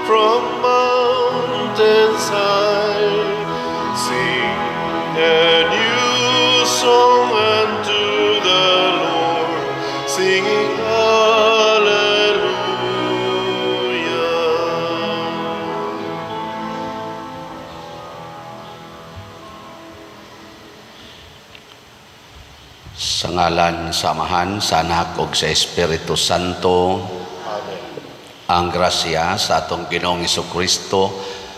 from mountains high. Sing a new song unto the Lord, singing Hallelujah. Sa ngalan sa Amahan, sa Anak ug sa Espiritu Santo. Amen. Ang grasya sa atong Ginoong Kristo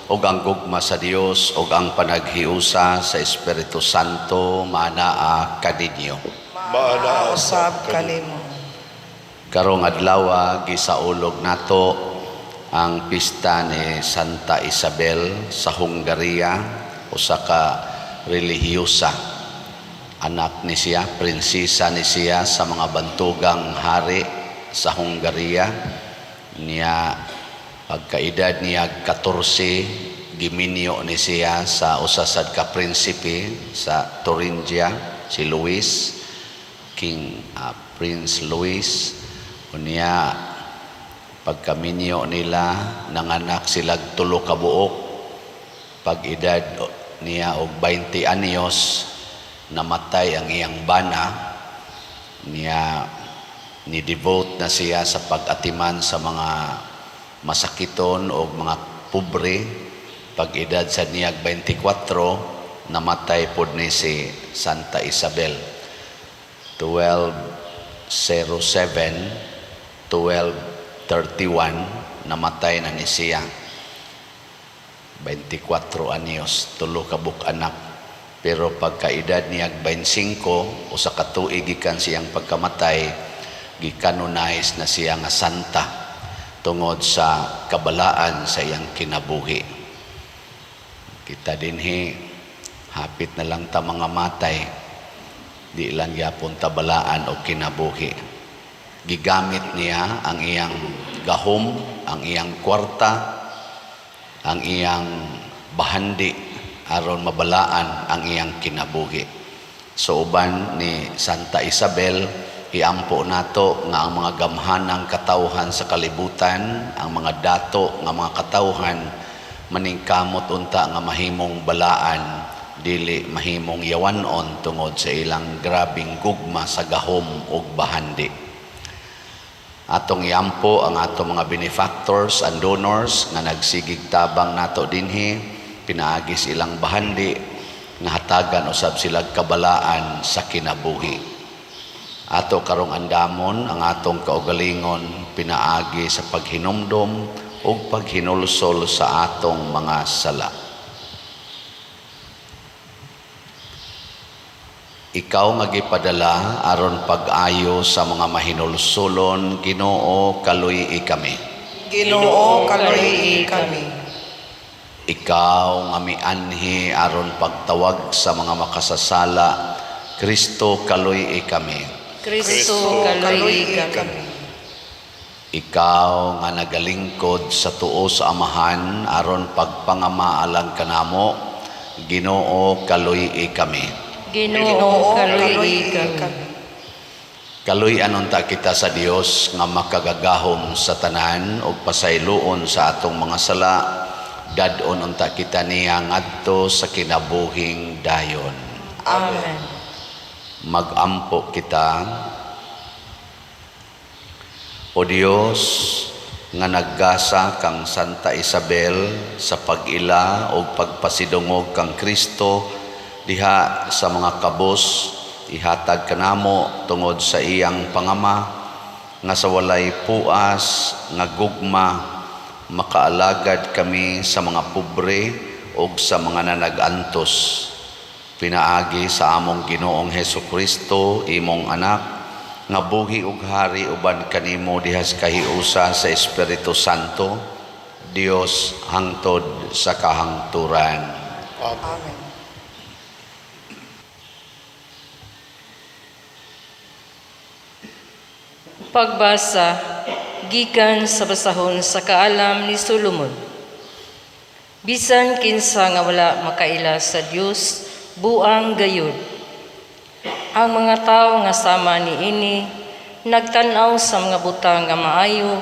ug ang gugma sa Dios ug ang panaghiusa sa Espiritu Santo maanaa kaninyo. Maanaa Usab kanimo. Karong adlaw gisaulog nato ang pista ni Santa Isabel sa Hungaria, usa ka relihiyosa. Anak ni siya, prinsesa ni siya sa mga bantugang hari sa Hungaria. Niya pagkaedad niya 14, giminyo ni siya sa usa sad ka prinsipe sa Thuringia, si Luis, King Prince Louis. Unya pagkaminyo nila, nanganak sila tulo ka buok. Pag edad niya og 20 anyos, namatay ang iyang bana. Niya ni devote na siya sa pag-atiman sa mga masakiton o mga pobre. Pag edad sa niyag 24, namatay pod ni si Santa Isabel. 1207, 1231, namatay na ni siya. 24 anyos, tulo ka buok anak. Pero pagkaedad niya 25, usa ka tuig gikan siyang pagkamatay, gikanonize na siya nga santa tungod sa kabalaan sa iyang kinabuhi. Kita dinhi, hapit na lang ta mga matay, di lang gyapon tabalaan o kinabuhi. Gigamit niya ang iyang gahom, ang iyang kwarta, ang iyang bahandi aron mabalaan ang iyang kinabuhi. So uban ni Santa Isabel, iampo nato nga ang mga gamhanang katawhan sa kalibutan, ang mga dato nga mga katawhan, maningkamot unta nga mahimong balaan, dili mahimong yawanon tungod sa ilang grabing gugma sa gahom ug bahandi. Atong iampo ang atong mga benefactors and donors nga nagsigig tabang nato dinhi, pinaagi sa ilang bahandi nga hatagan usab sila kabalaan sa kinabuhi. Ato karong andamon ang atong kaugalingon pinaagi sa paghinumdom ug paghinulsol sa atong mga sala. Ikaw nga gipadala aron pag-ayo sa mga mahinulsolon, Ginoo, kaluy-i kami. Ginoo, kaluy-i kami. Ikaw nga mianhi aron pagtawag sa mga makasasala, Kristo, kaluy-i kami. Kristo, kaluy-i kami. Ikaw nga nagalingkod sa tuo sa Amahan aron pagpangamaalang kanamo, Ginoo, kaluy-i kami. Ginoo, kaluy-i kami. Kaluy-anon ta kita sa Dios nga makagagahom sa tanan ug pasayloon sa atong mga sala, dad-on unta kita niya ngadto sa kinabuhing dayon. Amen. Magampo kita. O Dios nga naggasa kang Santa Isabel sa pag-ila o pagpasidungog kang Kristo diha sa mga kabos, ihatag kanamo tungod sa iyang pangama nga sa walay puas nga gugma makaalagad kami sa mga pobre ug sa mga nanagantos. Pinaagi sa among Ginoong Hesus Kristo, imong anak, nga buhi ug hari uban kanimo dihas kahiusa sa Espiritu Santo, Dios hangtod sa kahangturan. Amen. Amen. Pagbasa gikan sa basahon sa kaalam ni Solomon. Bisan kinsa nga wala makaila sa Dios, buang gayud. Ang mga tawo nga sama niini nagtan-aw sa mga butang nga maayo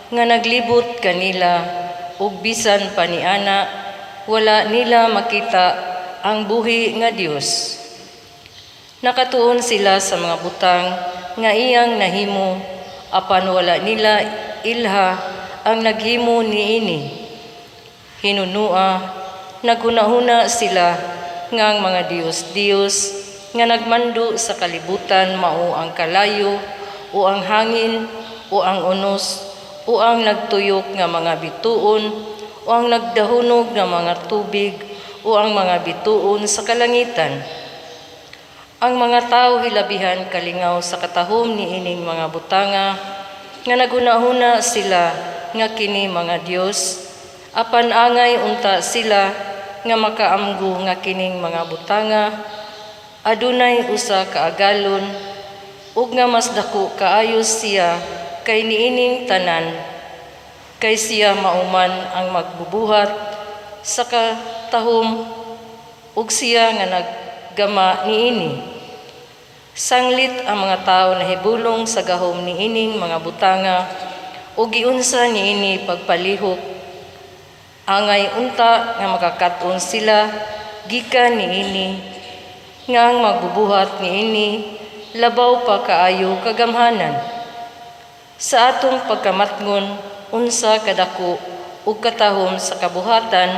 nga naglibot kanila ug bisan pa niana wala nila makita ang buhi nga Dios. Nakatuon sila sa mga butang nga iyang nahimo, apan wala nila ilha ang naghimo niini. Hinunua, naghunahuna sila nga ang mga Dios-Dios nga nagmando sa kalibutan mao ang kalayo o ang hangin o ang unos o ang nagtuyok nga mga bituon o ang nagdahunog nga mga tubig o ang mga bituon sa kalangitan. Ang mga tao hilabihan kalingaw sa katahom niining mga butanga nga naghunahuna sila nga kini mga Dios, apan angay unta sila nga makaamgo nga kining mga butanga adunay usa ka agalon ug nga mas dako kaayo siya kay niining tanan, kay siya mao man ang magbubuhat sa katahom ug siya nga naggama niini. Sanglit ang mga tao nahibulong sa gahom niining mga butanga ug giunsa niini pagpalihok, angay unta nga makakat-on sila gikan niini nga ang magbubuhat niini labaw pa kaayo kagamhanan. Sa atong pagkamatngon unsa kadako ug katahom sa kabuhatan,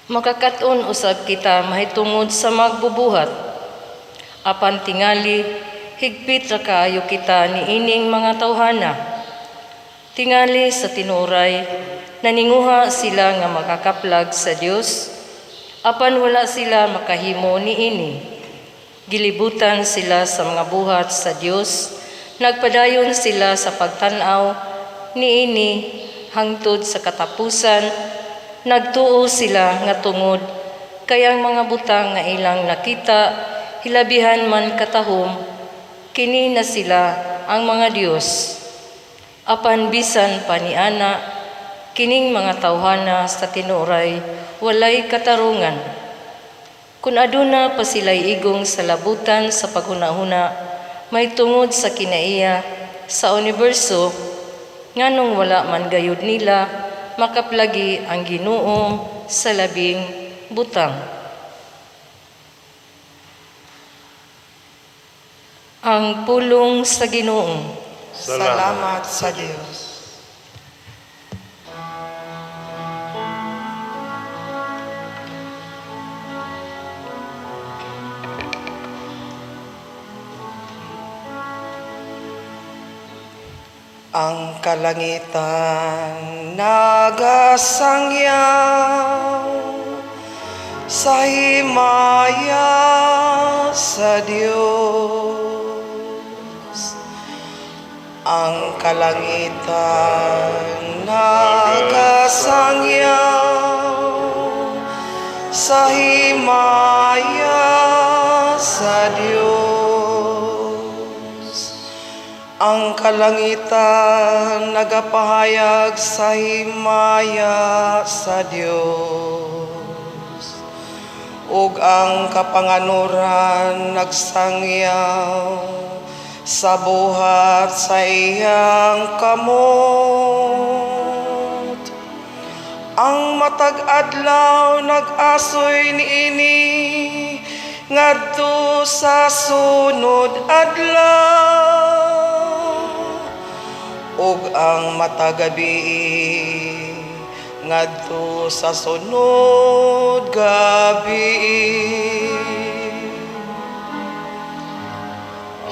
makakat-on usab kita mahitungod sa magbubuhat. Apan tingali higpit ra kaayo kita niining mga tawhana. Tingali sa tinuoray naninguha sila nga makakaplag sa Dios, apan wala sila makahimo niini. Gilibutan sila sa mga buhat sa Dios, nagpadayon sila sa pagtan-aw niini hangtod sa katapusan. Nagtuo sila nga tungod kay ang mga butang nga ilang nakita hilabihan man katahom, kini na sila ang mga Dios. Apan bisan pa niana, kining mga tawhana sa tinuoray walay katarungan. Kun aduna pa sila'y igong sa labutan sa paghunahuna may tungod sa kinaiya sa universo, nganong wala man gayud nila makaplagi ang Ginoo sa labing butang. Ang pulong sa Ginoo. Salamat sa Dios. Ang kalangitan nagasangyaw sa himaya sa Dios. Ang kalangitan nagasangyaw sa himaya sa Dios. Ang kalangitan nagapahayag sa himaya sa Dios, ug ang kapanganuran nagsangyaw sa buhat sa iyang kamot. Ang matag adlaw nag-asoy niini ngadto sa sunod adlaw, ug ang matag gabi ngadto sa sunod gabi.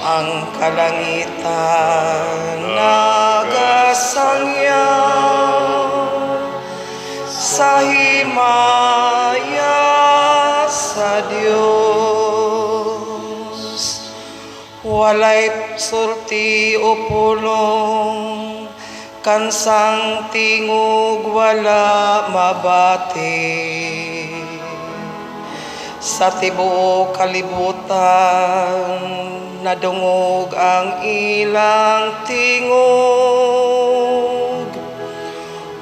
Ang kalangitan nagasangyaw sa himaya sa Dios. Walay surti o pulong, kansang tingog wala mabati. Sa tibuok kalibutan nadungog ang ilang tingog,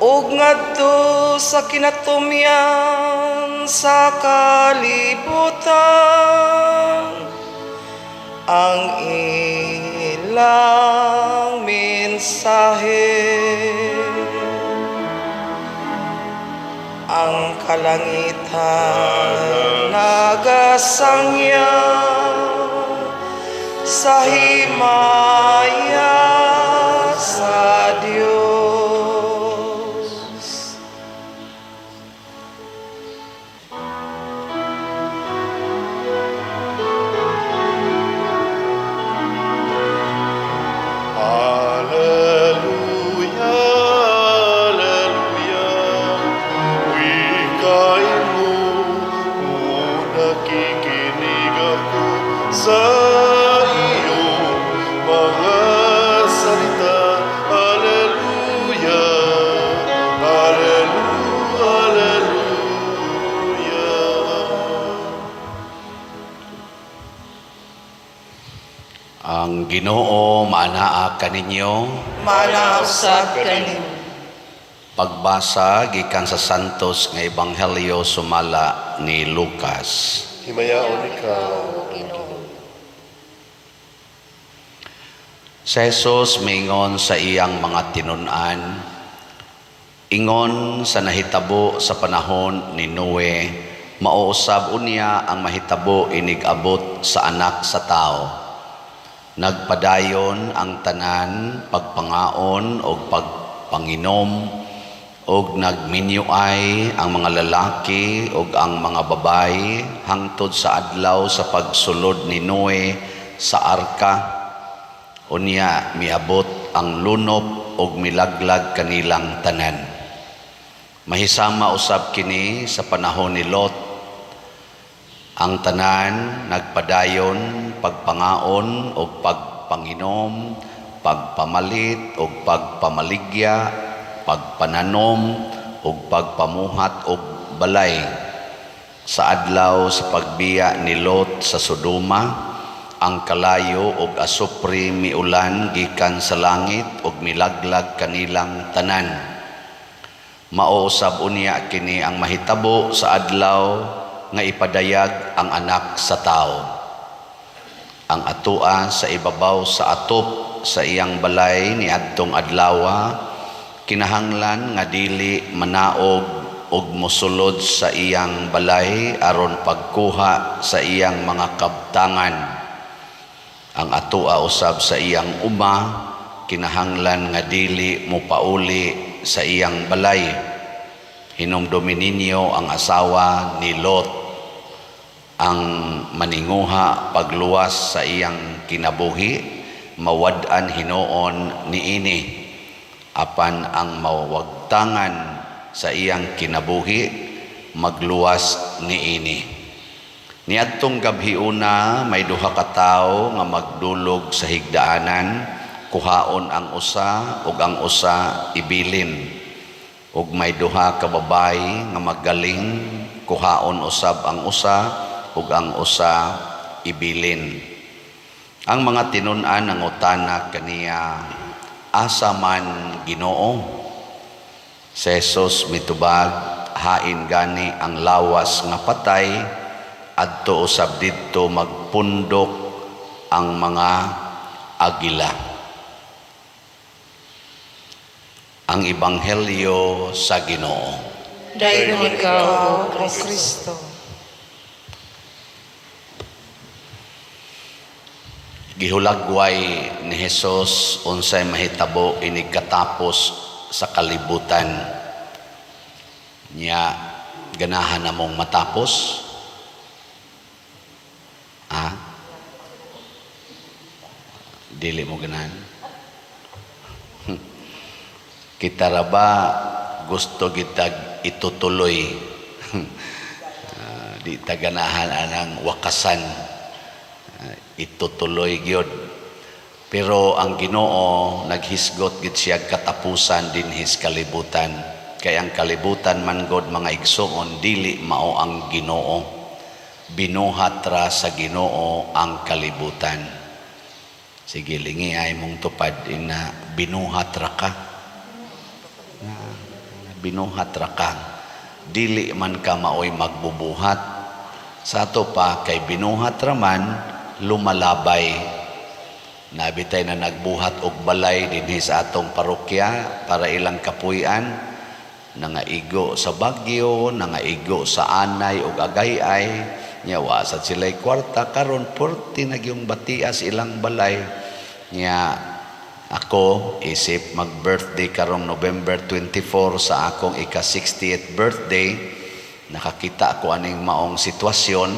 ug ngadto sa kinatumyan sa kalibutan ang ilang mensahe. Kalangitan nagasangya sa himaya sa Dios. Alleluia, Alleluia. Wikain mo, nakikinig ako sa iyong mga salita. Alleluia, Alleluia, Alleluia. Ang Ginoo maanaa kaninyo. Maanaa Usab usab kaninyo. Pagbasa gikan sa Santos nga Ebanghelyo sumala ni Lucas. Himayaon ikaw, Ginoo. Si Jesus miingon sa iyang mga tinun-an, ingon sa nahitabo sa panahon ni Noe, mao usab unya ang mahitabo inig-abot sa Anak sa Tao. Nagpadayon ang tanan pagpangaon og pagpanginom og nagminyuay ang mga lalaki og ang mga babayi hangtod sa adlaw sa pagsulod ni Noe sa arka. Unya miabot ang lunop og milaglag kanilang tanan. Mahisama usab kini sa panahon ni Lot. Ang tanan nagpadayon pagpangaon og pagpanginom, pagpamalit og pagpamaligya, pagpananom og pagpamuhat og balay. Sa adlaw sa pagbiya ni Lot sa Sodoma, ang kalayo og asupre miulan gikan sa langit og milaglag kanilang tanan. Mao usab unya kini ang mahitabo sa adlaw nga ipadayag ang Anak sa Tao. Ang atua sa ibabaw sa atop sa iyang balay niadtong adlawa, kinahanglan nga dili manaog og mosulod sa iyang balay aron pagkuha sa iyang mga kabtangan. Ang atua usab sa iyang uma, kinahanglan nga dili mopauli sa iyang balay. Hinumdumi ninyo ang asawa ni Lot, ang maninguha pagluwas sa iyang kinabuhi, mawad-an hinuon niini. Apan ang mawagtangan sa iyang kinabuhi, magluwas niini. Niadtong gabhiuna may duha ka tawo nga magdulog sa higdaanan, kuhaon ang usa ug ang usa ibilin. Ug may duha ka babayi nga magaling, kuhaon usab ang usa ug ang usa ibilin. Ang mga tinun-an nangutana kaniya, asa man Ginoo? Si Jesus mitubag, hain gani ang lawas nga patay, adto usab didto magpundok ang mga agila. Ang Ebanghelyo sa Ginoo. Dayon ikaw, O O Kristo. Kristo. Gihulagway ni Jesus unsay mahitabo inig katapos sa kalibutan. Nya ganahan namong matapos? Ha? Dili mo ganahan? Kita ra ba gusto gitag itutuloy? Di ta ganahan anang wakasan. Itutuloy gyud. Pero ang Ginoo naghisgot gid siya katapusan dinhis kalibutan. Kay ang kalibutan man god mga igsoon dili mao ang Ginoo. Binuhat ra sa Ginoo ang kalibutan. Sige, lingi ay mong tupad ina binuhat ra ka. Binuhat ra ka. Dili man ka maoy magbubuhat. Sa ato pa kay binuhat ra man lumalabay. Nabitay na nagbuhat og balay dinhi sa atong parokya para ilang kapuy-an. Nangaigo sa bagyo, nangaigo sa anay ug agay-ay. Nya wa sad sila'y kwarta karon, purti na gyung batias ilang balay. Nya ako isip mag-birthday karong November 24 sa akong ika-60th birthday, nakakita ako aning maong sitwasyon,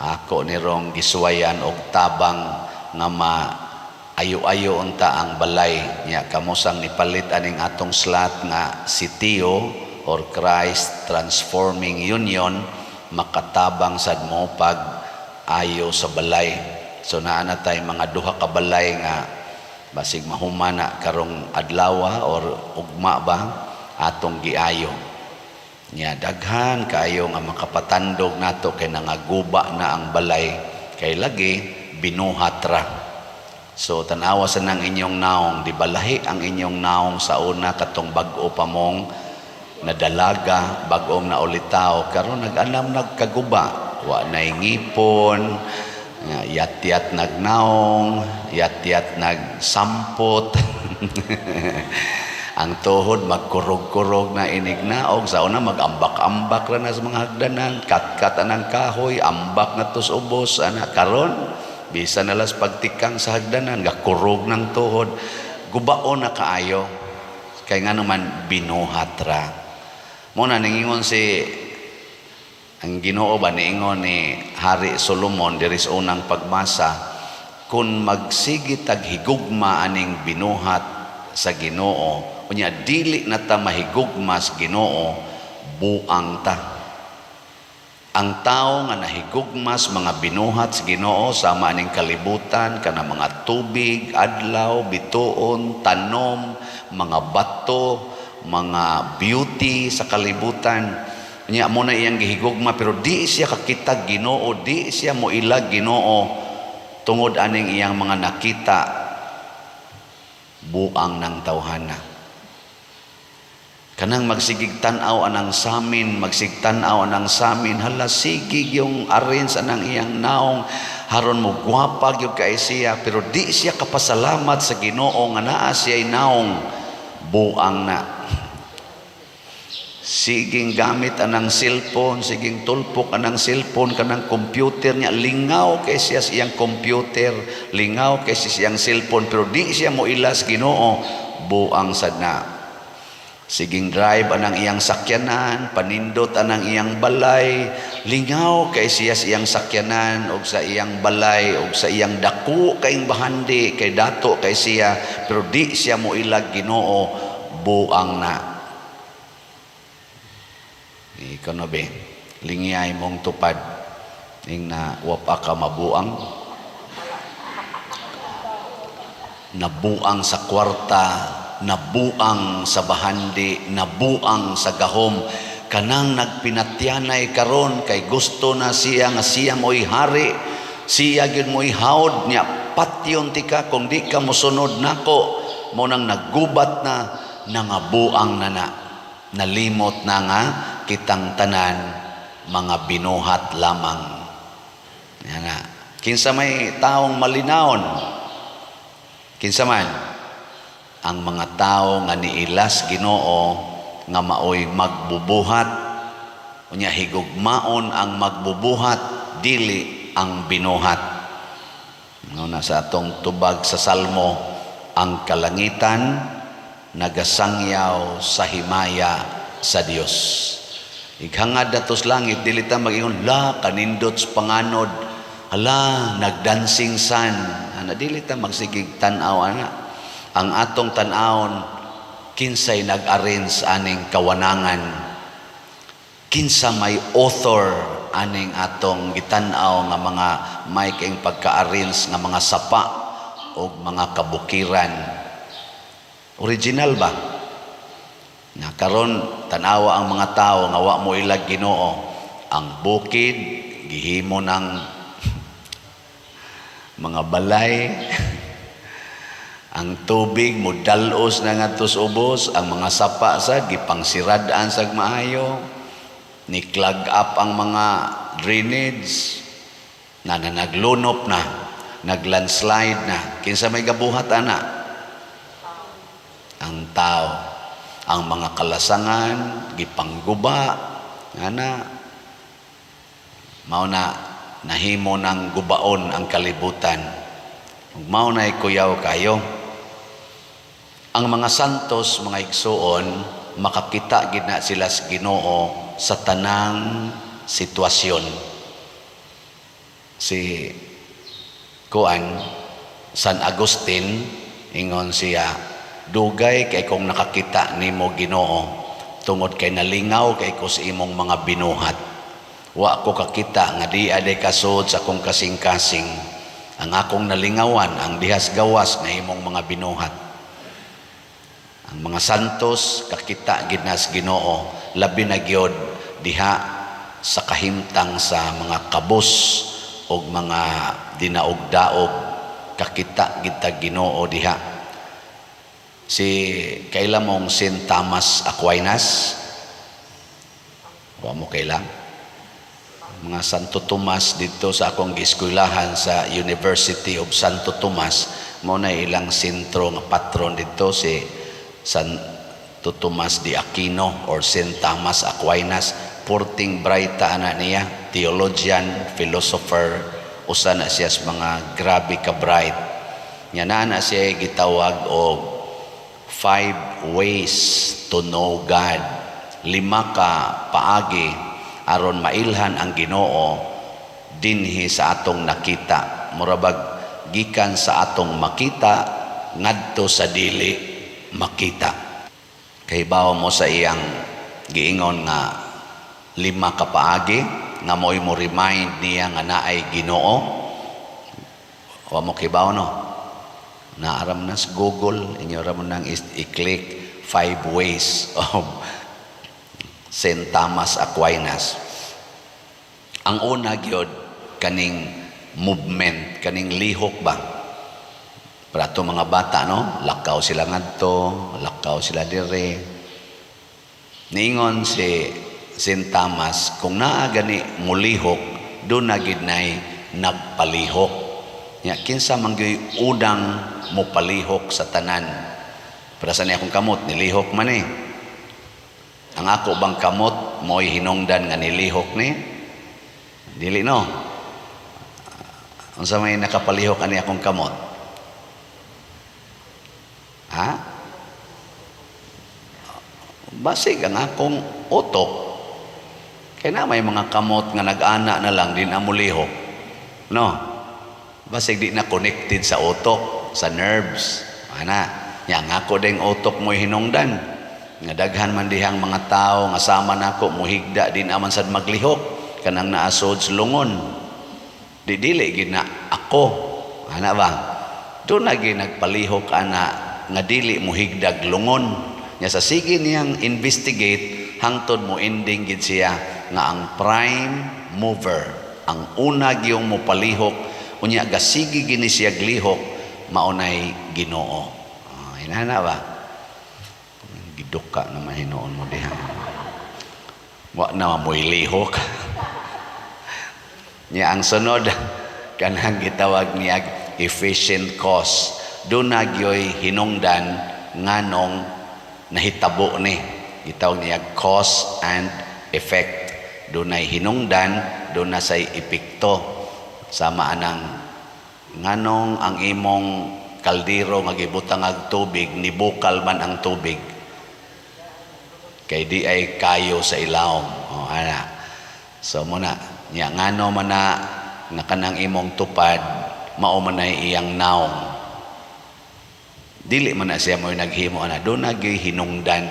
ako nirong gisuwayan og tabang nga ma ayo-ayo unta ang balay. Nya kamo sang nipalit aning atong slot nga CTO or Christ Transforming Union, makatabang sad mo pag ayo sa balay. So naa na tay mga duha ka balay nga basig mahuman na karong adlaw or ugma ba atong giayo. Nya daghan kaayo nga makapatandog nato kay nangaguba na ang balay kay lagi binuhat ra. So tan-awa sa nang inyong naong, di balahi ang inyong naong sa una katong bag-o pa mong nadalaga, bag-ong naulitaw, karon nag-anam nagkaguba, wa nay ngipon, yat-yat nagnaong, yat-yat nagsampot. Ang tuhod magkurog-kurog na inignaog, sa una magambak-ambak ra na sa mga hagdanan, kat-kat anang kahoy, ambak na tos ubos ana. Karon bisan nalas pagtikang sa hagdanan, gakurog ng tuhod, gubaon na kaayo kay nga naman binuhat ra. Mo na ningingon si ang Ginoo ba, niingon ni Hari Solomon diri sa unang pagbasa, kung magsige tag higugma aning binuhat sa Ginoo, unya dili na ta mahigugma sa Ginoo, buang ta. Ang tao nga nahigugma sa mga binuhat sa Ginoo sama aning kalibutan, kana mga tubig, adlaw, bituon, tanom, mga bato, mga beauty sa kalibutan, nya mo na iyang gihigugma, pero di siya kakita Ginoo, di siya moilag Ginoo tungod aning iyang mga nakita, buang ng tawhana. Kanang magsigig tan-aw anang samin, magsigig tan-aw anang samin, hala sigig yung arrange anang iyang naong, haron mo gwapa gyud kay siya, pero di siya kapasalamat sa Ginoo nga naa siya naong, buang na. Siging gamit anang cellphone, siging tulpok anang cellphone, kanang computer niya, lingaw kay siya sa iyang computer, lingaw kay siya sa iyang cellphone, pero di siya mo ilas Ginoo, buang sad na. Siging drive anang iyang sakyanan, panindot anang iyang balay, lingaw kay siya sa iyang sakyanan og sa iyang balay og sa iyang dako kayong bahandi kay dato kay siya, pero di siya mo ilag Ginoo, buang na. Ikaw na be, lingiyay mong tupad, ing na wapa ka mabuang. Nabuang sa kwarta, nabuang sa bahandi, nabuang sa gahom. Kanang nagpinatyanay karon kay gusto na siya nga siya mo'y hari, siya gyud mo'y haod niya, patyon tika kung di ka mosunod nako, mo nang naggubat na, nangabuang na na. Nalimot na nga kitang tanan mga binuhat lamang. Yan na. Kinsa may taong malinawon? Kinsa man? Ang mga tao nga niilas Ginoo nga maoy magbubuhat. Unya higugmaon ang magbubuhat, dili ang binuhat. Nga sa atong tubag sa Salmo, ang kalangitan nagasangyaw sa himaya sa Dios. Ighangad na tos langit, dili ta mag-ingon, la, kanindot sa panganod, hala, nagdancing sun. Ana, dili ta magsigig tan-aw, ana. Ang atong tan-awon, kinsay nag-arrange aning kawanangan, kinsa may author aning atong gitan-aw nga mga may kaing pagka-arrange nga mga sapa o mga kabukiran. Original ba? Nga karon tan-awa ang mga tao nga wa mo ilag Ginoo, ang bukid gihimo ng mga balay, ang tubig modalos na ngadto sa ubos, ang mga sapa sa gipangsirad-an sag maayo, ni clog up ang mga drainage, na naglunop na, naglandslide na. Kinsa may gabuhat ana? Ang tao. Ang mga kalasangan gipangguba ana, mao na nahimo ng gubaon ang kalibutan. Ug mao na kuyaw kayo. Ang mga santos, mga igsuon, makakita gid na sila sa Ginoo sa tanang sitwasyon. Si kuan, San Agustin, ingon siya, "Dugay kay kong nakakita nimo, Ginoo, tungod kay nalingaw kay ko sa imong mga binuhat. Wa ko kakita nga di aday kasud sa akong kasing-kasing. Ang akong nalingawan ang dihas gawas nga imong mga binuhat." Ang mga santos kakita gid na sa Ginoo, labi na gyud diha sa kahimtang sa mga kabus og mga dinaog-daog, kakita gid ta Ginoo diha. Si kaila mong Saint Thomas Aquinas? Wa mo kaila? Mga Santo Tomas dito sa akong gieskwelahan sa University of Santo Tomas, mao na ilang sentro nga patron dito si Santo Tomas de Aquino or Saint Thomas Aquinas. Porting brighta ana niya, theologian, philosopher, usa na siya sa mga grabe ka bright. Nya naa na siya gitawag og five ways to know God. Lima ka paagi aron mailhan ang Ginoo dinhi sa atong nakita. Murabag gikan sa atong makita ngadto sa dili makita. Kahibaw mo sa iyang giingon nga lima ka paagi nga mo'y mo remind niya nga naay Ginoo? Wa mo kibaw, no? Naa ra man na sa Google, inyo ra mo nang i-click five ways of St. Thomas Aquinas. Ang una gyud, kaning movement, kaning lihok ba? Para ato mga bata, no? Lakaw sila ngadto, lakaw sila dire. Niingon si St. Thomas, kung naa gani mulihok, doon na gid nay nagpalihok. Nya kinsa man gyud unang mopalihok sa tanan? Para sa niya akong kamot, nilihok man eh. Ang ako bang kamot mo'y hinungdan nga nilihok ni? Dili, no? Unsa may nakapalihok ani akong kamot? Ha? Basig ang akong utok. Kaya na may mga kamot nga nag-ana na lang, di na mulihok. No? Basig di na connected sa utok, sa nerves. Ana, nya ang ako ding utok mo'y hinungdan. Nga daghan man dihang mga tao nga sama nako muhigda, di naman sad maglihok kanang naasod sa lungon. Di dili gid na ako. Ana ba? Doon na gid nagpalihok ana nga dili muhigdag lungon. Nya sa sige niyang investigate hangtod mo ending gid siya nga ang prime mover, ang una giyong mopalihok unya gasigi gini siya glihok, maunay Ginoo. Ah, inana ba? Giduka naman hinuon mo diha. Wa na mo'y lihok. Nya ang sunod, kanang gitawag niya efficient cause. Doon na gyoy hinungdan nganong nahitabo ni. Gitawag niya cause and effect. Doon ay hinungdan, doon na say epekto. Sama anang nganong ang imong kaldero nga gibutang ag tubig, nibukal man ang tubig? Kay di ay kayo sa ilawom. O, ana. So muna, nya ngano man na nga kanang imong tupad mao man ay iyang naong? Dili man na siya mo'y naghimo ana, doon na gyud hinungdan.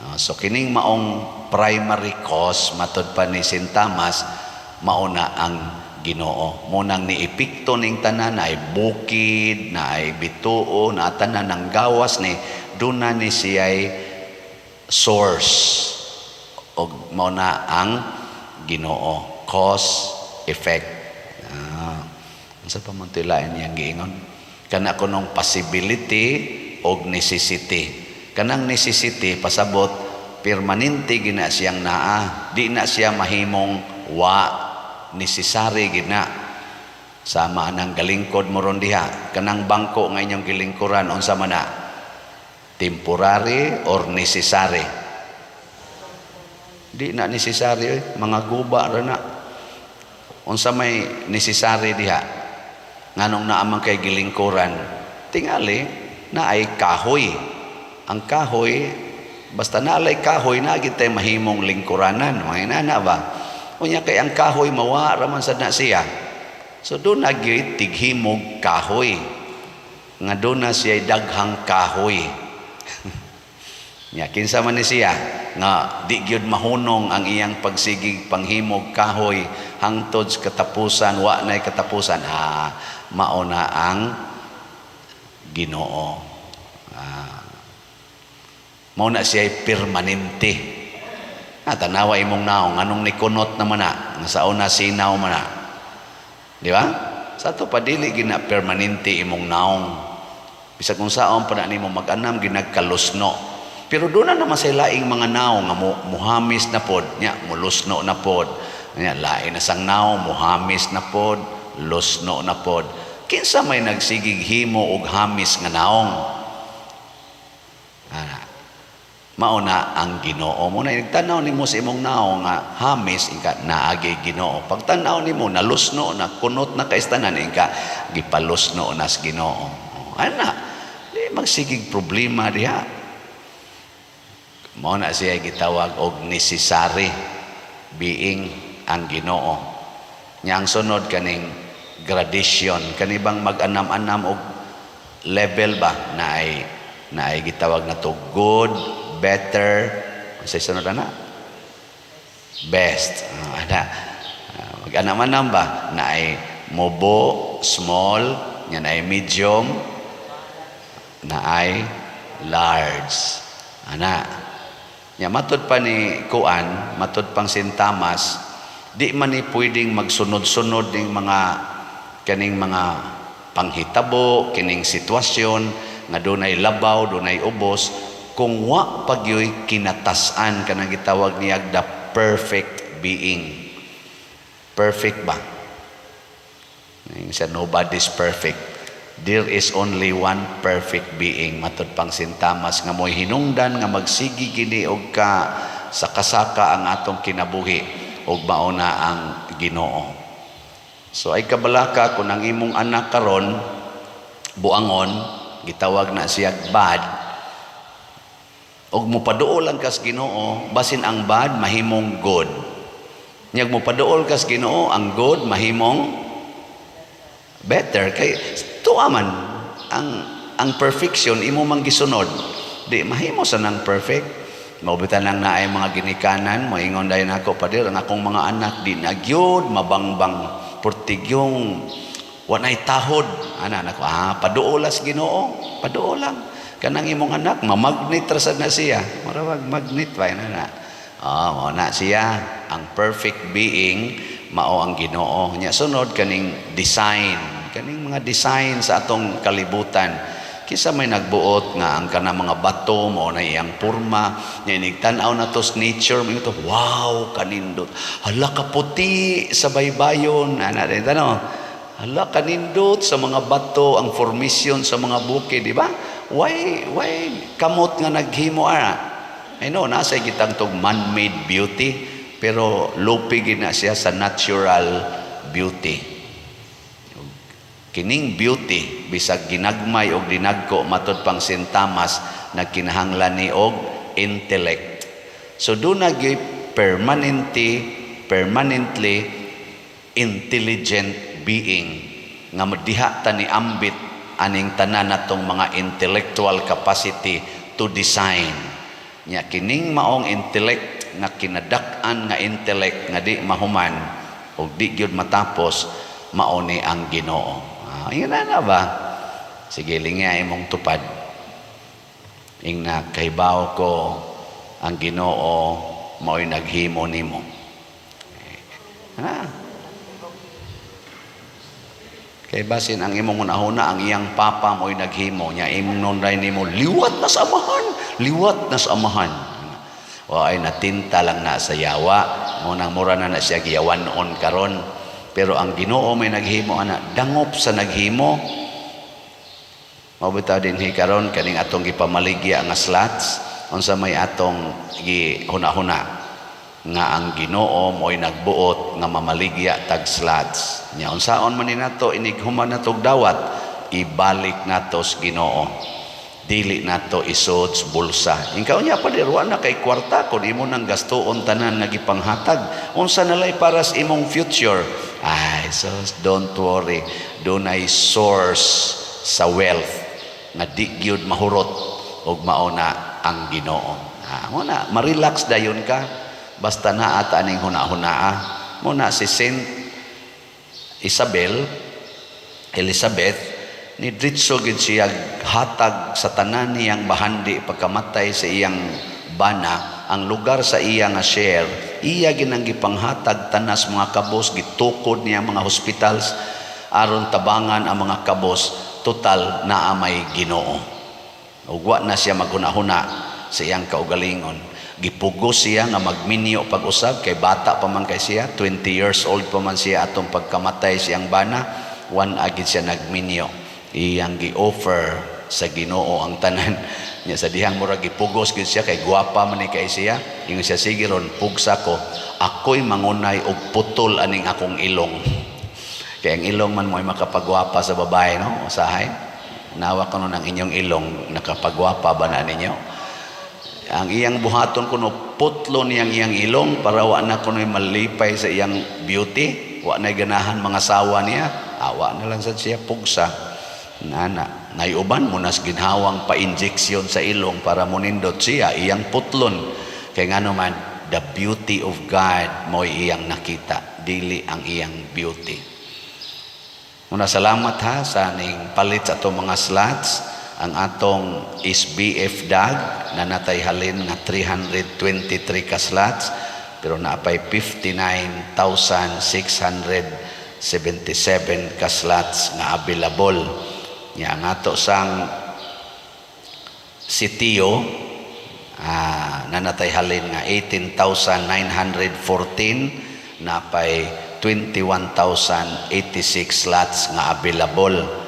Ah, so kining maong primary cause, matod pa ni St. Thomas, mao na ang Ginoo. Munang niepekto ning tanan ay bukid, na ay bituo, na tanan ng gawas ni doon na ni siya'y source og mao na ang Ginoo, cause effect. Ah, unsa pa man tilain niyang giingon kana kunong possibility og necessity? Kanang necessity, pasabot permanente gina siyang naa, di na siya mahimong wa, necessary gina. Sama anang galingkod mo ron diha, kanang bangko nga inyong gilingkuran, unsa man na? Temporary or necessary? Di na necessary eh. Mga guba ra na. Unsa may necessary diha? Nganong naa man kay gilingkuran? Tingali naay kahoy. Ang kahoy, basta naalay kahoy, naa gyud tay mahimong lingkuranan. Mga inana ba? Unya kay ang kahoy mawa ra man sad na siya. So duna gyud tighimog kahoy. Nga duna siya daghang kahoy. Nya kinsa man ni siya nga di gyud mahunong ang iyang pagsigig panghimog kahoy hangtod sa katapusan, wa nay katapusan. Mao na ang Ginoo. Mao na siya permanente. Tanawa imong naong anong nikunot naman na, nga sa una sinaw man na. Di ba? Sa ato pa dili gina permanente imong naong. Bisag kung saon pa na nimo mag-anam ginagkalusno. Pero duna na naman sa laing mga naong nga muhamis na pod, nya mulusno na pod. Nya lain na sang naong muhamis na pod, lusno na pod. Kinsa may nagsigig himo og hamis nga naong? Ana. Mao na ang Ginoo. Mo na nagtanaw nimo sa imong naong nga hamis inka naagi Ginoo. Pagtanaw nimo nalusno na, kunot na kaistanan inka gipalusno na sa Ginoo. Ana, di magsigig problema diha. Mao na siya gitawag og necessary being ang Ginoo. Nya ang sunod kaning gradation, kani bang mag-anam-anam og level ba na ay gitawag na to good, better, unsay sunod ana? Best. Ana. Mag-anam-anam ba na ay mubo, small, nya na ay medium, na ay large. Ana. Nya matud pa ni kuan, matud pang Saint Thomas, di man ni pwedeng magsunod-sunod ning mga kaning mga panghitabo, kining sitwasyon nga dunay labaw, dunay ubos, kung wa pagyoy kinatas-an kanang gitawag niya the perfect being. Perfect ba? Yung sa nobody's perfect. There is only one perfect being, matud pang Saint Thomas, nga mo'y hinungdan nga magsigi gini og ka sa kasaka ang atong kinabuhi og mao na ang Ginoo. So ay kabalaka kung ang imong anak karon buangon, gitawag na siya bad, og mopaduol lang kas Ginoo, basin ang bad mahimong good. Nyag mopaduol kas Ginoo, ang good mahimong better. Kay tuwa man ang perfection imo mang gisunod, di mahimo sa nang perfect. Mao lang naay mga ginikanan moingon dayon ako, "Pader, ang akong mga anak di na gyud mabangbang, portigyong wanay tahod." Ana nako, paduolas Ginoo, paduol lang. Kanang imong anak mamagnet ra sad na siya, marawag magnet pa na na. Mao na siya ang perfect being, mao ang Ginoo. Nya sunod kaning design, kaning mga design sa atong kalibutan. Kinsa may nagbuot nga ang kanang mga bato mao na iyang porma? Nya inig tan-aw na to sa nature, mo to, "Wow, kanindot. Hala, kaputi sa baybayon." Ana din tanaw, hala, kanindot sa mga bato, ang formation sa mga bukid, di ba? Why kamot nga naghimo ara? I know nasa gitang tog man-made beauty, pero lupi gid na siya sa natural beauty. Kining beauty, bisag ginagmay og dinagko, matud pang Saint Thomas, nagkinahanglan ni og intellect. So duna gyud permanently intelligent being nga diha ta ni ambit aning tanan natong mga intellectual capacity to design. Nya kining maong intellect nga kinadak-an nga intellect nga di mahuman og di gyud matapos, mao ni ang Ginoo. Ingon na ba? Sige, lingya imong tupad. Ingna, "Kahibaw ko ang Ginoo mao'y naghimo nimo." Kay basin ang imong hunahuna ang iyang papa mo'y naghimo nya, imnon ray nimo, "Liwat na sa amahan, liwat na sa amahan." O ay natinta lang na sa yawa mo nang mura na na siya giyawan-on karon. Pero ang Ginoo may naghimo ana, dangop sa naghimo. Mao bitaw dinhi karon, kaning atong gipamaligya nga slots, unsa may atong gihuna-huna nga ang Ginoo mo'y nagbuot nga mamaligya tag slots. Nya unsaon man ni nato inig human natog dawat, ibalik nato sa Ginoo. Dili nato isod sa bulsa. Inkaw niya pa wa na kay kwarta kun imo nang gastuon tanan nga gipanghatag. Unsa nalay para sa imong future? Ay, so don't worry. Dunay source sa wealth nga di gyud mahurot ug mao na ang Ginoo. Ah, mo na ma-relax dayon ka basta naa ta aning huna-hunaa. Mo na si Saint Isabel Elizabeth, ni diretso gid siya hatag sa tanan niyang bahandi pagkamatay sa iyang bana. Ang lugar sa iya nga share, iya ginang gipanghatag tanas mga kabos. Gitukod niya mga hospitals aron tabangan ang mga kabos. Total, naa may Ginoo ug wa na siya maghuna-huna sa iyang kaugalingon. Gipugos siya nga magminyo pag-usab kay bata pa man kay siya, 20 years old pa man siya atong pagkamatay siyang bana. Wan agid siya nagminyo, iyang gi-offer sa Ginoo ang tanan niya. Sa dihang murag gipugos gid siya kay gwapa man ni kay siya, ingon siya, "Sige ron, pugsa ko, ako'y mangunay og putol aning akong ilong." Kay ang ilong man mo'y makapagwapa sa babae, no? Usahay nawa kuno ng inyong ilong, nakapagwapa ba na ninyo? Ang iyang buhaton kuno, putlo niyang iyang ilong para wa na kuno malipay sa iyang beauty, wa na ganahan mga sawa niya. Awa na lang sad siya pugsa nana. Nayuban mo nas ginhawang pa-injection sa ilong para monindot siya, iyang putlon. Kay ngano man, the beauty of God mo'y iyang nakita, dili ang iyang beauty. Muna, salamat ha sa ning palit sa atong mga slots. Ang atong SBF DAG na natay halin nga 323 ka slots, pero naapay 59,677 ka slots nga available. Nya ang ato sang sitio, nanatay halin nga 18,914, napay 21,086 slots nga available.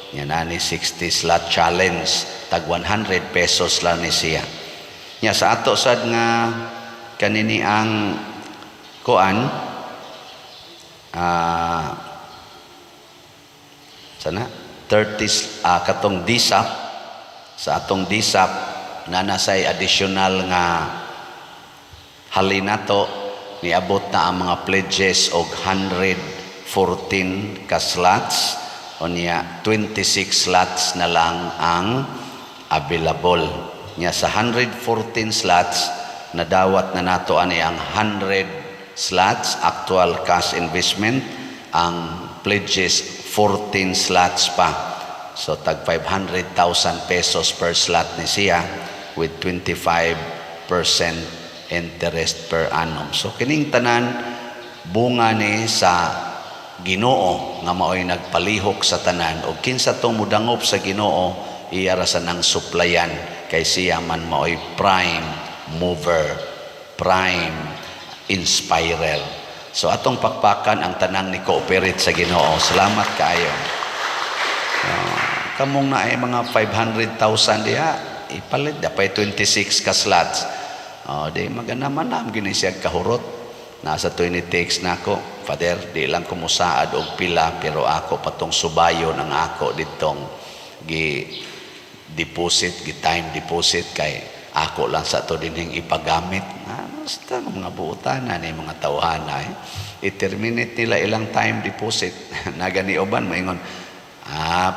Nya nani 60 slot challenge, tag 100 pesos lang ni siya. Nya sa ato sad nga kanini ang kuan, sana 30, katong DSAP, sa atong DSAP na nasay additional nga halin nato, niabot na ang mga pledges og 114 ka slots. Unya 26 slots na lang ang available. Nya sa 114 slots, nadawat na nato ani ang 100 slots actual cash investment. Ang pledges, 14 slots pa, so tag 500,000 pesos per slot ni siya with 25% interest per annum. So kining tanan, bunga ni sa Ginoo nga maoy nagpalihok sa tanan, og kinsa tong mudangop sa Ginoo, iya ra sa nang suplayan kay siya man maoy prime mover, prime inspirer. So atong pakpakan ang tanang ni cooperate sa Ginoo. Salamat kaayo. Kamong na ay mga 500,000 diha, ipalit dapay 26 ka slots. Oh, di magana man na gini siya kahurot. Nasa 26 na ako. Father, di lang ko musaad og pila, pero ako patong subayon ang ako ditong gi deposit, gi time deposit kay ako lang sa to dinhing ipagamit. Ah, basta mga buotan na ni mga tawhana eh. I-terminate nila ilang time deposit. Nagani uban maingon, "Ah,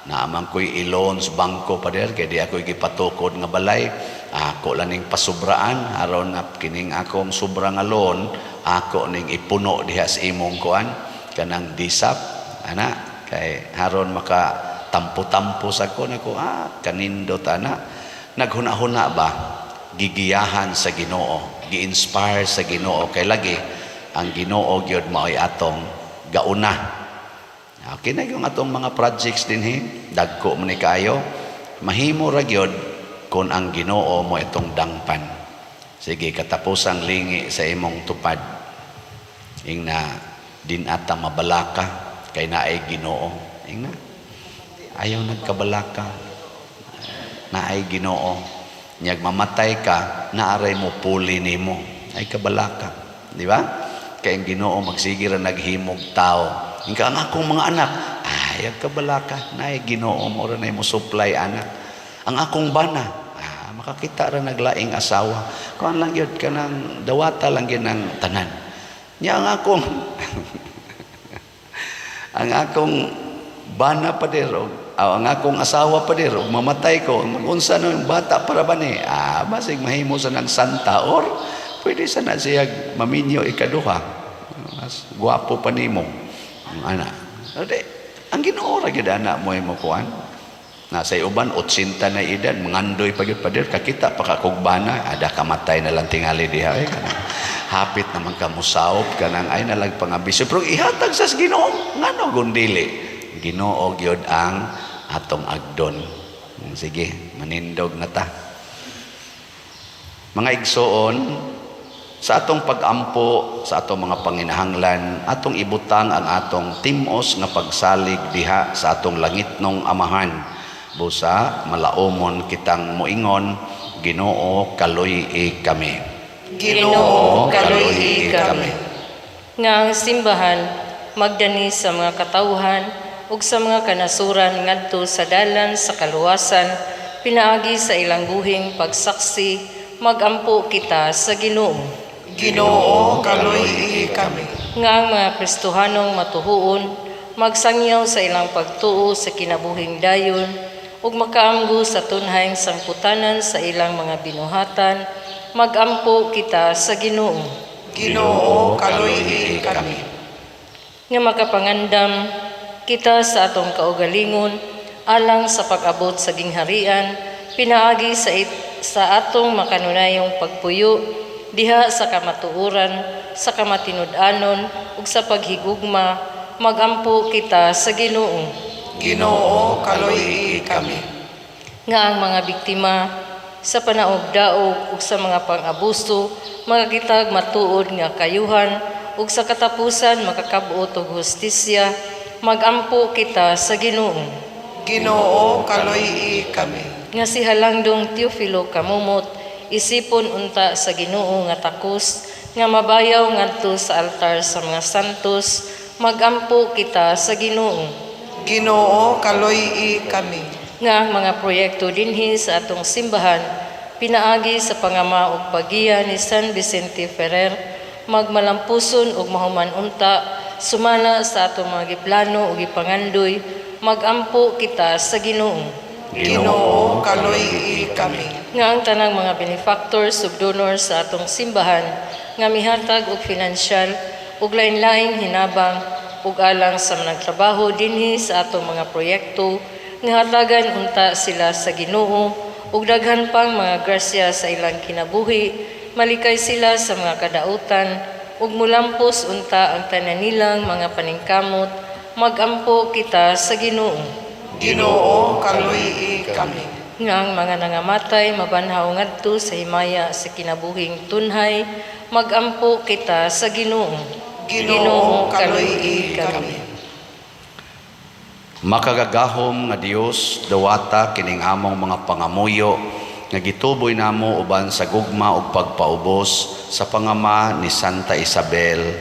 naaman ko'y i-loan sa bangko, pader, kay di ako gipatukod nga balay. Ako lang ning pasubraan, aron nga kining akong sobra nga loan, ako ning ipuno diha sa imong kuan, kanang DSAP, ana, kay haron maka tampo-tampo sa ko nako." Ah, kanindot ana. Naghuna-huna ba, gigiyahan sa Ginoo, gi-inspire sa Ginoo, kay lagi ang Ginoo gyud maoy atong gauna. Okay na yung atong mga projects dinhi, dagko man ni kaayo, mahimo ra gyud kung ang Ginoo mo itong dangpan. Sige, katapusang lingi sa imong tupad. Ingna din ata mabalaka kay naay Ginoo. Ingna. Ayaw nagkabalaka. Naay Ginoo. Nyag mamatay ka, naaray mo puli nimo. Ay kabalaka. Di ba? Kay ang Ginoo magsige ra naghimog tao. Ingka ang akong mga anak, ay kabalaka, naay Ginoo mo ra na mo supply anak. Ang akong bana, makakita ra naglaing asawa. Kuan lang gyud kanang dawata lang gyud ang tanan. Nya ang akong bana pader og ang akong asawa pader og mamatay ko, unsa no yung bata para ba ni, basig mahimo sa nang santa or pwede sa na siya maminyo ikaduha, mas gwapo pa nimo ang ana. Ade, ang Ginoo ra gyud ana mo mo kuan na sa uban 80 na edad, mangandoy pa gyud, pader, kakita pa ka kog bana, ada kamatay na lang tingali diha, eh, kanang hapit naman ka musaop, kanang ay nalag pangambisyon, pero ihatag sa Ginoo. Ngano gundili? Ginoo gyud ang atong agdon. Sige, manindog na ta. Mga igsoon, sa atong pag-ampo sa atong mga panginahanglan, atong ibutang ang atong timos nga pagsalig diha sa atong langitnong Amahan, busa malaomon kitang moingon, "Ginoo, kaluy-i kami." Ginoo, kaluy-i kami. Nga ang simbahan magdani sa mga katawhan ug sa mga kanasuran ngadto sa dalan sa kaluwasan pinaagi sa ilang buhing pagsaksi, magampo kita sa Ginoo. Ginoo, kaluy-i kami. Nga ang mga Kristohanong matuhuon magsangyaw sa ilang pagtuo sa kinabuhing dayon ug makaamgo sa tunhayng sangputanan sa ilang mga binuhatan, magampo kita sa Ginoo. Ginoo, kaluy-i kami. Nga makapangandam kita sa atong kaugalingon alang sa pag-abot sa gingharian pinaagi sa atong makanunayong pagpuyo diha sa kamatuoran, sa kamatinud-anon ug sa paghigugma, magampo kita sa Ginoo. Ginoo, kaluy-i kami. Nga ang mga biktima sa panaog-daog ug sa mga pang-abuso makakitag matuod nga kayuhan ug sa katapusan makakab-ot og hustisya, magampo kita sa Ginoo. Ginoo, kaluy-i kami. Nga si Halangdong Teofilo Camomot isipon unta sa Ginoo nga takos nga mabayaw ngadto sa altar sa mga santos, magampo kita sa Ginoo. Ginoo, kaluy-i kami. Nga ang mga proyekto dinhi sa atong simbahan pinaagi sa pangama ug paggiya ni San Vicente Ferrer magmalampuson ug mahuman unta sumala sa atong mga giplano ug gipangandoy, magampo kita sa Ginoo. Ginoo, kaluy-i kami. Nga ang tanang mga benefactors ug donors sa atong simbahan nga mihatag og finansyal ug lain-laing hinabang ug alang sa mga nagtrabaho dinhi sa atong mga proyekto, nga hatagan unta sila sa Ginoo ug daghan pang mga grasya sa ilang kinabuhi, malikay sila sa mga kadautan ug mulampos unta ang tanan nilang mga paningkamot, magampo kita sa Ginoo. Ginoo, kaluy-i kami. Nga ang mga nangamatay mabanhaw ngadto sa himaya sa kinabuhing tunhay, magampo kita sa Ginoo. Ginoo, kaluy-i kami. Makagagahom nga Dios, dawata kining among mga pangamuyo nga gituboy namo uban sa gugma ug pagpaubos sa pangama ni Santa Isabel,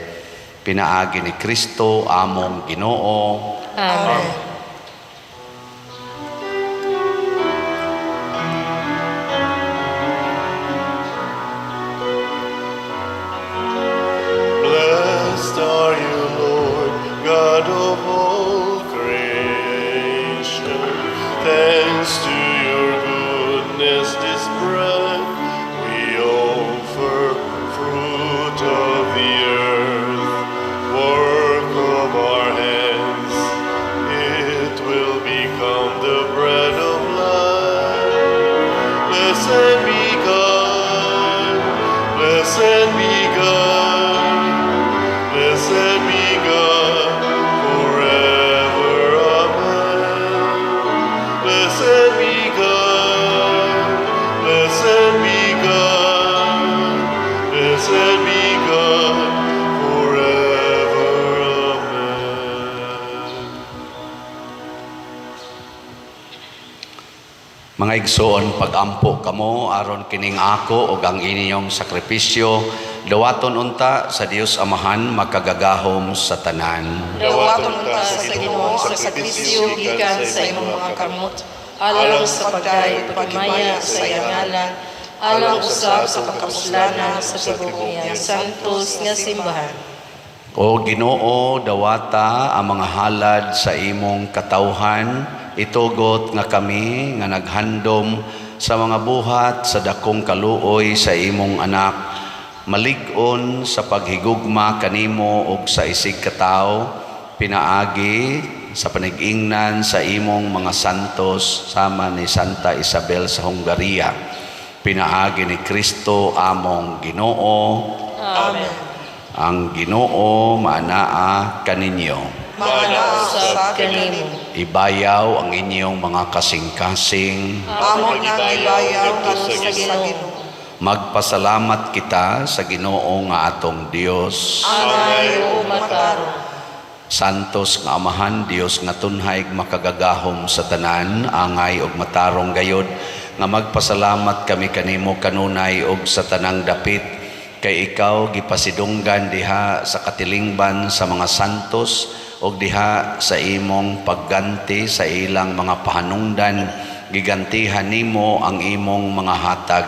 pinaagi ni Kristo among Ginoo. Amen. Blessed are you, Lord, God of all creation. Thanks to your goodness, this bread we offer, fruit of the earth, work of our hands. It will become the bread of life. Blessed be God, blessed be God, blessed be God forever. Amen. Blessed be God, blessed be God, blessed be God forever. Amen. Mga igsoon, pag-ampo kamo aron kining ako ug ang inyong sakripisyo dawaton unta sa Dios Amahan makagagahom sa tanan. Dawaton unta sa Ginoo ang sakripisyo gikan sa imong mga kamot, alang sa pagdayeg ug paghimaya sa iyang ngalan, alang usab sa pagkapuslanan sa tibuok niyang santos nga simbahan. O Ginoo, dawata ang mga halad sa imong katawhan, itugot nga kami nga naghandom sa mga buhat sa dakong kaluoy sa imong anak, malig-on sa paghigugma kanimo ug sa isig katawo, pinaagi sa panigingnan sa imong mga santos sama ni Santa Isabel sa Hungaria, pinaagi ni Kristo among Ginoo. Amen. Ang Ginoo maanaa kaninyo. Maanaa Usab sa kanimo. kanimo. Ibayaw ang inyong mga kasing-kasing. Amo nang ibayaw ngadto sa Ginoo. Magpasalamat kita sa Ginoo nga atong Dios. Angay ug matarong. Santos nga Amahan, Dios nga tunhay makagagahom sa tanan, angay ug matarong gayod nga magpasalamat kami kanimo kanunay ug sa tanang dapit, kay ikaw gipasidunggan diha sa katilingban sa mga santos ug diha sa imong pagganti sa ilang mga pahanungdan, gigantihan nimo ang imong mga hatag.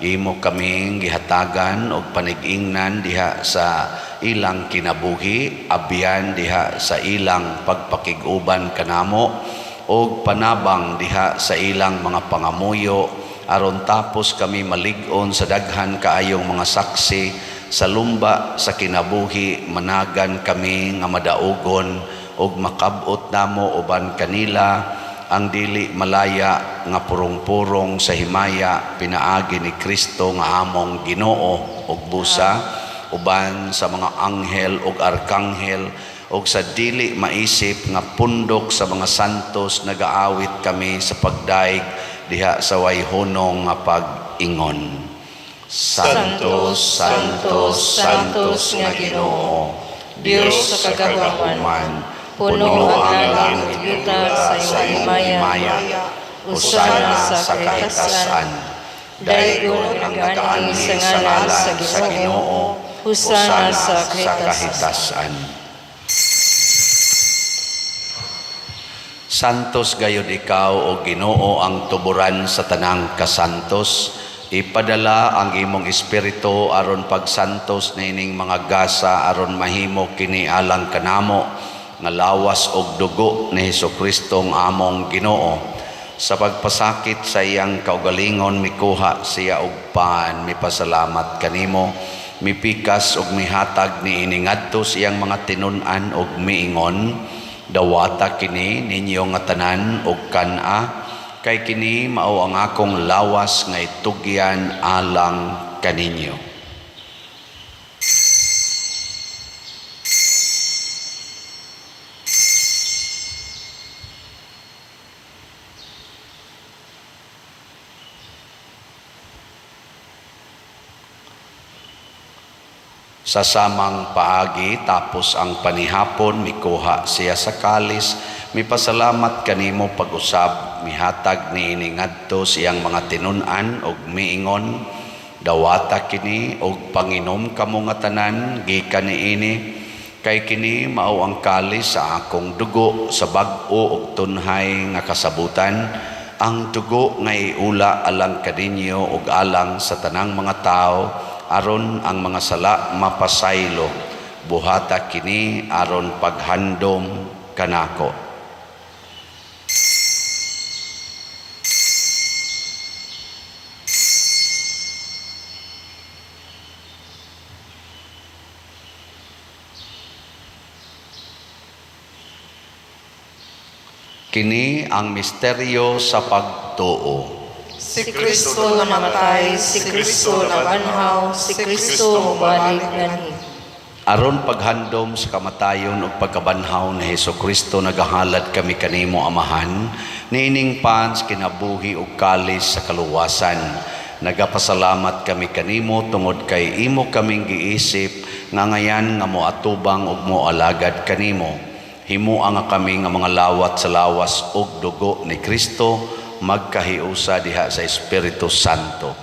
Imo kaming gihatagan og panig-ingnan diha sa ilang kinabuhi, abyan diha sa ilang pagpakig-uban kanamo, og panabang diha sa ilang mga pangamuyo, aron tapos kami malig-on sa daghan kaayong mga saksi sa lumba sa kinabuhi, managan kami nga madaugon og makab-ot namo uban kanila ang dili malaya nga purong-purong sa himaya, pinaagi ni Kristo nga among Ginoo. Ug busa uban sa mga anghel ug arkanghel ug sa dili maisip nga pundok sa mga santos, nagaawit kami sa pagdaig diha sa wayhunong nga pag-ingon. Santo, Santo, Santos nga Ginoo, Dios sa kagahuman, puno ang langit ug yuta sa imong himaya. Hosana sa kahitasan. Daygon ang nagaanhi sa ngalan sa Ginoo. Hosana sa kahitasan. Santos gayud ikaw, o Ginoo, ang tuburan sa tanang kasantos. Ipadala ang imong espiritu aron pagsantos niining mga gasa, aron mahimo kini alang kanamo nga lawas og dugo ni Hesukristo ang among Ginoo. Sa pagpasakit sa iyang kaugalingon, mikuha siya og pan, mipasalamat kanimo, mipikas og mihatag niini ngadto sa iyang mga tinun-an og miingon: "Dawata kini ninyo nga tanan og kan-a, kay kini mao ang akong lawas nga itugyan alang kaninyo." Sa samang paagi, tapos ang panihapon, mikuha siya sa kalis, mipasalamat kanimo pag-usab, mihatag niini ngadto sa iyang mga tinun-an og miingon: "Dawata kini og panginom kamo nga tanan gikan niini, kay kini mao ang kalis sa akong dugo sa bag-o og tunhay nga kasabutan, ang dugo nga iula alang kaninyo ug alang sa tanang mga tawo aron ang mga sala mapasaylo. Buhata kini aron paghandom kanako." Kini ang misteryo sa pagtuo. Si Kristo namatay, si Kristo nabanhaw, si Kristo mobalik nganhi. Aron paghandom sa kamatayon ug pagkabanhaw ni Hesukristo, nagahalad kami kanimo, Amahan, niining pan sa kinabuhi ug kalis sa kaluwasan. Nagapasalamat kami kanimo tungod kay imo kaming giisip nga ngayan nga moatubang ug moalagad kanimo. Himoa nga kami nga mga lawat sa lawas ug dugo ni Kristo magkahiusa diha sa Espiritu Santo.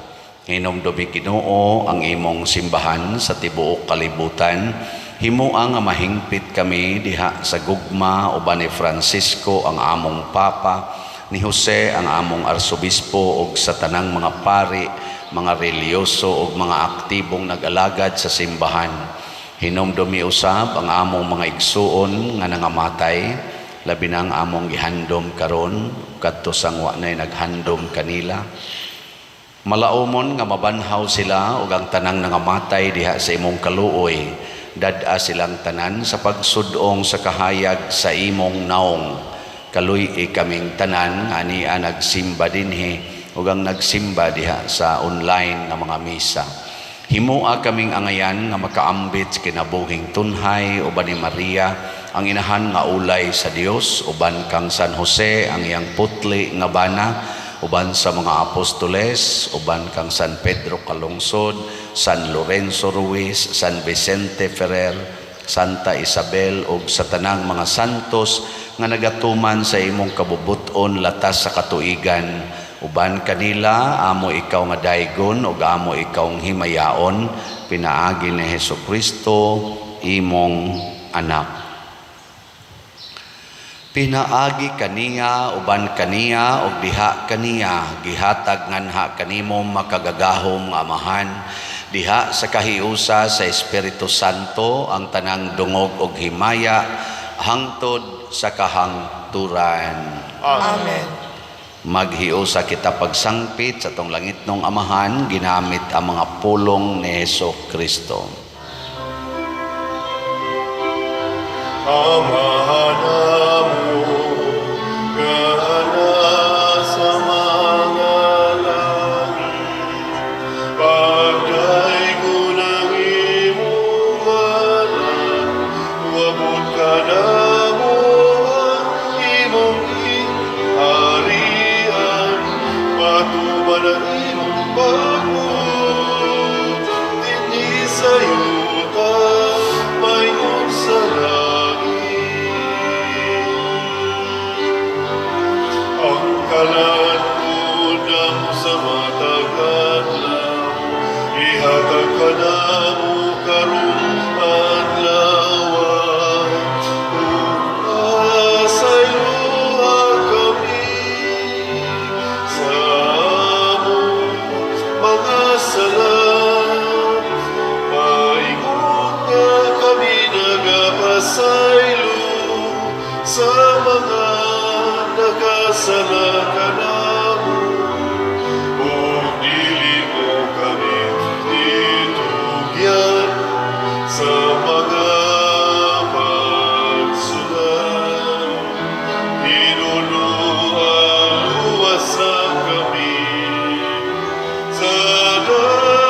Hinumdumi, Ginoo, ang imong simbahan sa tibuok kalibutan. Himoa nga mahingpit kami diha sa gugma uban ni Francisco ang among Papa, ni Jose ang among Arsobispo ug sa tanang mga pari, mga reliyoso ug mga aktibong nag-alagad sa simbahan. Hinumdumi usab ang among mga igsuon nga nangamatay, labi na ang among gihandom karon kadto sang wa nay naghandom kanila. Malaumon nga mabanhaw sila ug ang tanang nangamatay diha sa imong kaluoy. Dad-a silang tanan sa pagsudong sa kahayag sa imong naong. Kaluy-i kaming tanan nga ania nagsimba dinhi ug ang nagsimba diha sa online nga mga misa. Himoa kaming angayan nga makaambit sa kinabuhing tunhay uban ni Maria ang inahan nga ulay sa Dios, uban kang San Jose ang iyang putli nga bana, uban sa mga apostoles, uban kang San Pedro Calungsod, San Lorenzo Ruiz, San Vicente Ferrer, Santa Isabel ug sa tanang mga santos nga nagatuman sa imong kabubut-on latas sa katuigan. Uban kanila amo ikaw nga daygon ug amo ikaw himayaon pinaagi ni Hesus Kristo imong anak. Pinaagi kaniya, uban kaniya ug diha kaniya, gihatag nganha kanimo makagagahom nga Amahan diha sa kahiusa sa Espiritu Santo ang tanang dungog ug himaya hangtod sa kahangturan. Amen. Maghiusa kita pagsangpit sa atong langitnong Amahan ginamit ang mga pulong ni Hesus Kristo. Amahan namo nga nasa mga langit, pagdaygon ang imong ngalan, moabot kanamo ang imong gingharian, matuman ang imong pagbuot dinhi sa yuta maingon sa langit. Ang kalan-on namo sa matag adlaw, ihatag kanamo karong adlaw, ug pasayloa kami sa among mga sala, maingon nga kami nagapasaylo sa mga nakasala kanamo, ug dili mo kami itugyan sa mga pagsulay. Hinuluan, luwasa kami sa dautan.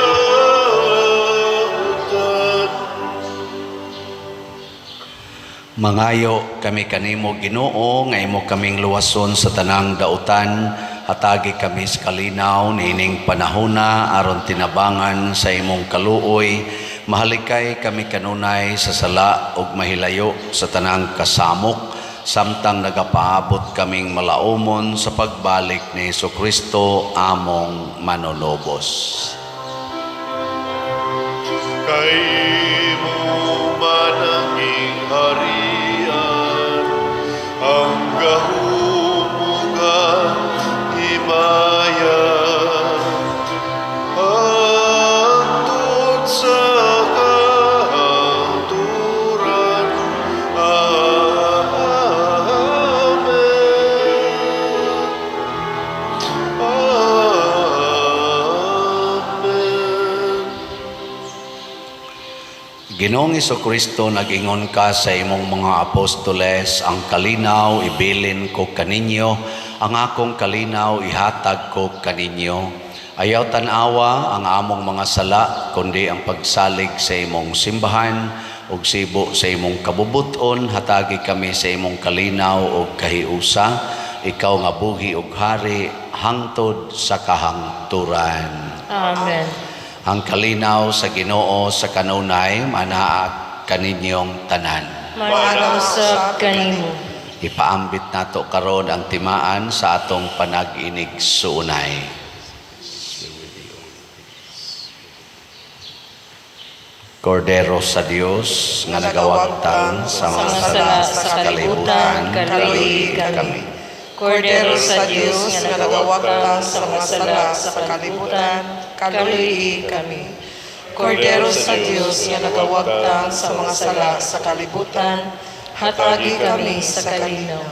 Mangayo kami kanimo, Ginoo, nga imo kaming luwason sa tanang dautan. Hatagi kami sa kalinaw niining panahona aron tinabangan sa imong kaluoy mahalikay kami kanunay sa sala ug mahilayo sa tanang kasamok samtang nagapaabot kaming malaumon sa pagbalik ni Hesus Kristo among manunubos. Kay imo man ang gingharian, ang gahom ug ang himaya, hangtod sa kahangturan. Amen. Amen. Ginoong Kristo, nag-ingon ka sa imong mga apostoles, "Ang kalinaw ibilin ko kaninyo, ang akong kalinaw ihatag ko kaninyo." Ayaw tan-awa ang among mga sala, kundi ang pagsalig sa imong simbahan, ug sibo sa imong kabubuton, hatagi kami sa imong kalinaw ug kahiusa, ikaw nga buhi ug hari hangtod sa kahangturan. Amen. Ang kalinaw sa Ginoo sa kanunay manaa kaninyong tanan. Manaa usab kanimo. Ipaambit nato karon ang timaan sa atong panag-inigsuonay. Kordero sa Dios nga nagawagtang sa mga sala sa kalibutan, kaluoyi kami. Kordero sa Dios nga nagawagtang sa mga sala sa kalibutan, kaluoyi kami. Kordero sa Dios nga nagawagtang sa mga sala sa kalibutan, hatagi kami sa kalinaw.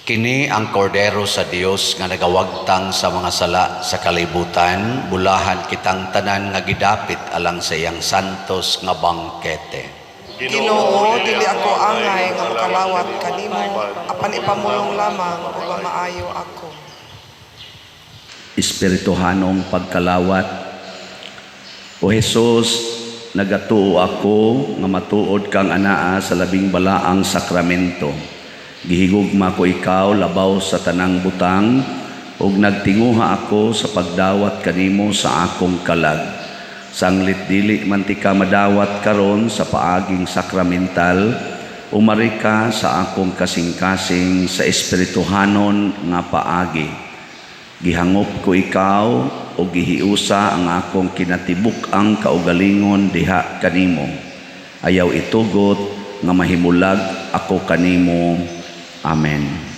Kini ang kordero sa Dios nga nagawagtang sa mga sala sa kalibutan, bulahan kitang tanan nga gidapit alang sa iyang santos nga bangkete. Ginoo, dili ako angay nga makalawat kanimo, apan ipamulong lamang ug maayo ako. Espirituhanong pagkalawat. O Hesus, nagatuo ako nga matuod kang anaa sa labing balaang sakramento. Gihigugma ko ikaw labaw sa tanang butang ug nagtinguha ako sa pagdawat kanimo sa akong kalag. Sanglit dili man ti ka madawat karon sa paaging sakramental, umari ka sa akong kasing-kasing sa espirituhanon nga paagi. Gihangop ko ikaw o gihiusa ang akong kinatibuk-ang kaugalingon diha kanimo. Ayaw itugot nga mahimulag ako kanimo. Amen.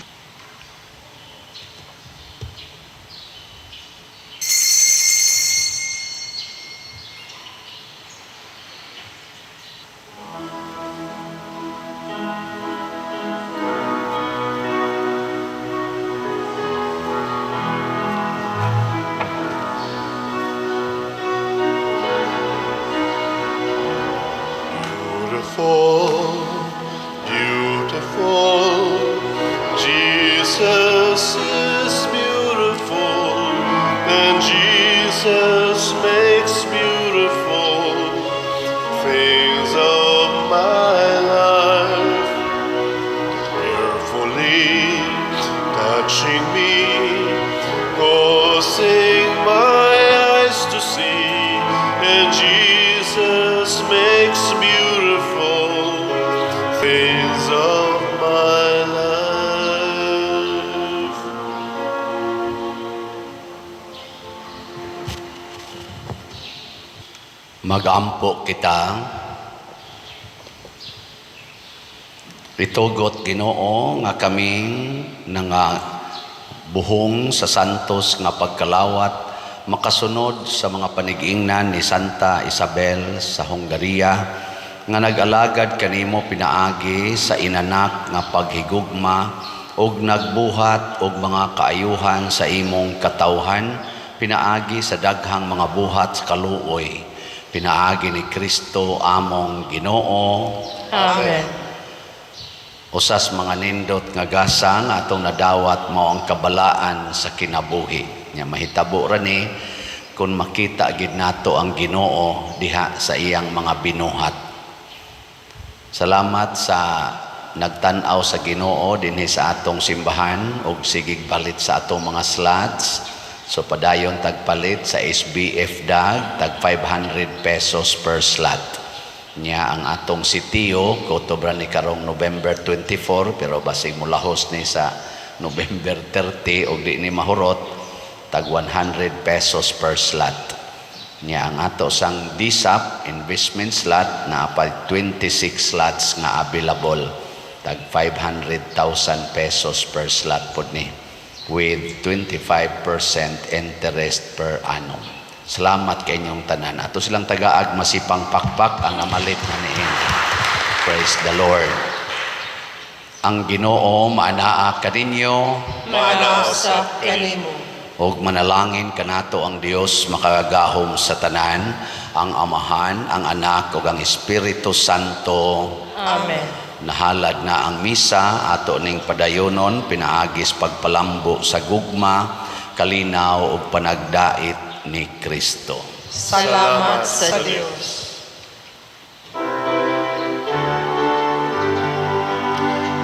Beautiful, beautiful, Jesus is beautiful, and Jesus makes beautiful things of my life. Carefully touching me, causing my eyes to see, and Jesus makes beautiful things of my life. Magampo kita. Itugot Ginoo nga kaming nga buhong sa santos nga pagkalawat makasunod sa mga panigingnan ni Santa Isabel sa Hungaria nga nag-alagad kanimo pinaagi sa inanak nga paghigugma ug nagbuhat og mga kaayuhan sa imong katawhan pinaagi sa daghang mga buhat sa kaluoy pinaagi ni Kristo among Ginoo. Amen. Usas mga nindot nga gasa nga atong nadawat mao ang kabalaan sa kinabuhi. Nya mahitabo ra ni kung makita gid nato ang Ginoo diha sa iyang mga binuhat. Salamat sa nagtan-aw sa Ginoo dinhi sa atong simbahan ug sigig palit sa atong mga slots. So padayon tagpalit sa SBF DAG tag 500 pesos per slot. Nya ang atong sitio kutubra ni karong November 24, pero basig mulahos ni sa November 30 og di ni mahurot, tag 100 pesos per slot. Nya ang ato sang DSAP investment slot na pa 26 slots nga available, tag 500,000 pesos per slot pod ni with 25% interest per annum. Salamat kay inyong tanan. Ato silang tagaag masipang pakpak ang namalit na niini. Praise the Lord. Ang Ginoo maanaa kaninyo. Maanaa kanimo. Ug manalangin kanato ang Dios makagagahom sa tanan, ang Amahan, ang Anak ug ang Espiritu Santo. Amen. Nahalad na ang misa ato ning padayonon pinaagis pagpalambo sa gugma, kalinaw ug panagdait ni Kristo. Salamat sa Dios.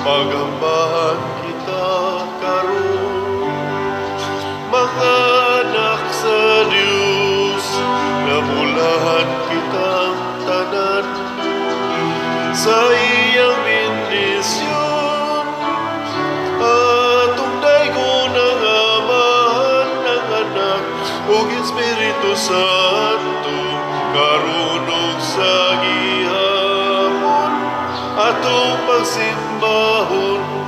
Pagambahan kita karon, mga anak sa Dios, nabulahan kitang tanan. Sa iyang bendisyon, atong daygon ang Amahan, ang Anak, ug Espiritu Santo, karon ug sa gihapon, atong pagsimbahon.